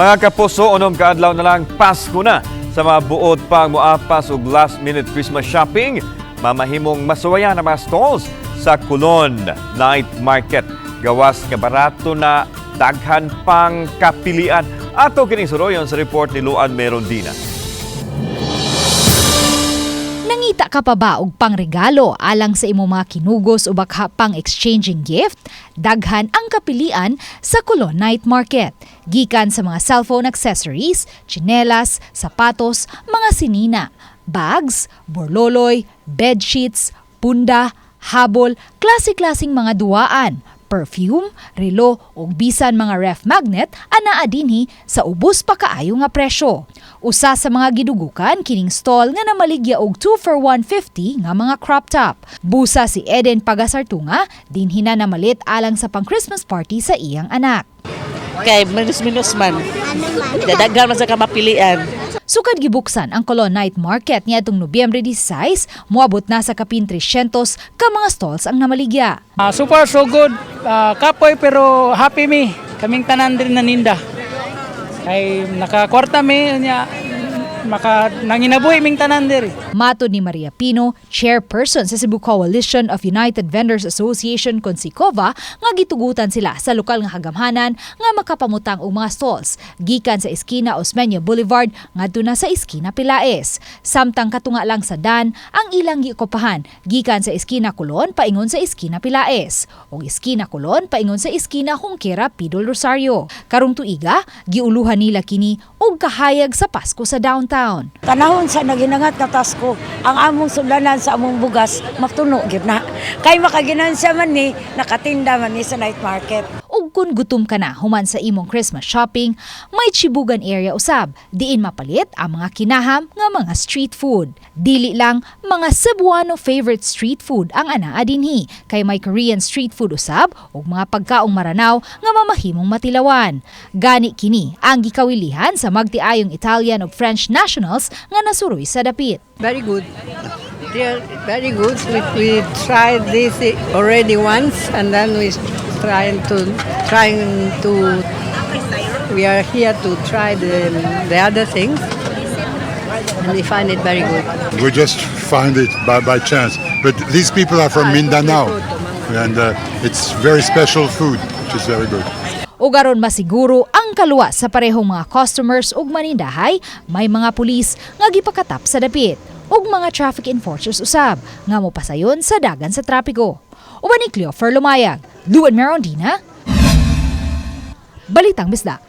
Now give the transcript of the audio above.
Mga kapuso, 6 ka adlaw na lang, Pasko na. Sa mga buot pang muapas og last minute Christmas shopping, mamahimong masuwayan ang mga stalls sa Colon Night Market. Gawas nga barato na, daghan pang kapilian. Ato kining suroyon sa report ni Luan Merondina. Nangita ka pa ba og pangregalo alang sa imong mga kinugos o baka pang exchanging gift? Daghan ang kapilian sa Colon Night Market. Gikan sa mga cellphone accessories, tsinelas, sapatos, mga sinina, bags, borloloy, bedsheets, punda, habol, klase-klaseng mga duwaan, perfume, relo ug bisan mga ref magnet anaa dinhi sa ubos pa kaayo nga presyo. Usa sa mga gidugukan kining stall nga namaligya og 2 for 150 nga mga crop top. Busa si Eden Pagasartunga dinhi na namalit alang sa pang Christmas party sa iyang anak. Kay minus-minus man. Dadaghan man sa kamapilian. Sukad gibuksan ang Colon Night Market niadtong Nobyembre 16, moabot na sa kapin 300 ka mga stalls ang namaligya. So far so good. Kapoy pero happy mi. Kaming tanan din naninda. Kay nakakwarta mi nya, maka nanginabuhi ming tanan diri. Matod ni Maria Pino, chairperson sa Cebu Coalition of United Vendors Association Consecova, nga gitugutan sila sa lokal nga kagamhanan nga makapamutang og mga stalls gikan sa eskina Osmeña Boulevard ngadto na sa eskina Pelaez. Samtang katunga lang sa Dan ang ilang giokupahan gikan sa eskina Colon paingon sa eskina Pelaez ug eskina Colon paingon sa eskina Junquera P. del Rosario. Karong tuiga, giuluhan nila kini og kahayag sa Pasko sa downtown. Panahon sa naginangat nga Pasko, ang among sudlanan sa among bugas matuno gyud na. Kay makaginansya man ni, nakatinda man ni sa night market. Ug kung gutom ka na human sa imong Christmas shopping, may Chibugan area usab, diin mapalit ang mga kinaham nga mga street food. Dili lang mga Cebuano favorite street food ang anaa dinhi, kay may Korean street food usab ug mga pagkaong Maranao nga mamahimong matilawan. Gani kini ang gikawilihan sa magtiayong Italian ug French nationals nga nasuroy sa dapit. Very good. They are very good. We tried this already once, and then we trying to we are here to try the other things, and we find it very good. We just found it by chance. But these people are from Mindanao, and it's very special food, which is very good. Ug aron masiguro ang kaluwas sa parehong mga customers ug manindahay, may mga pulis nga gipakatap sa dapit ug mga traffic enforcers usab nga mopasayon sa dagan sa trapiko. Uban ni Cleofer Lumayag, Luan Merondina, Balitang Bisdak.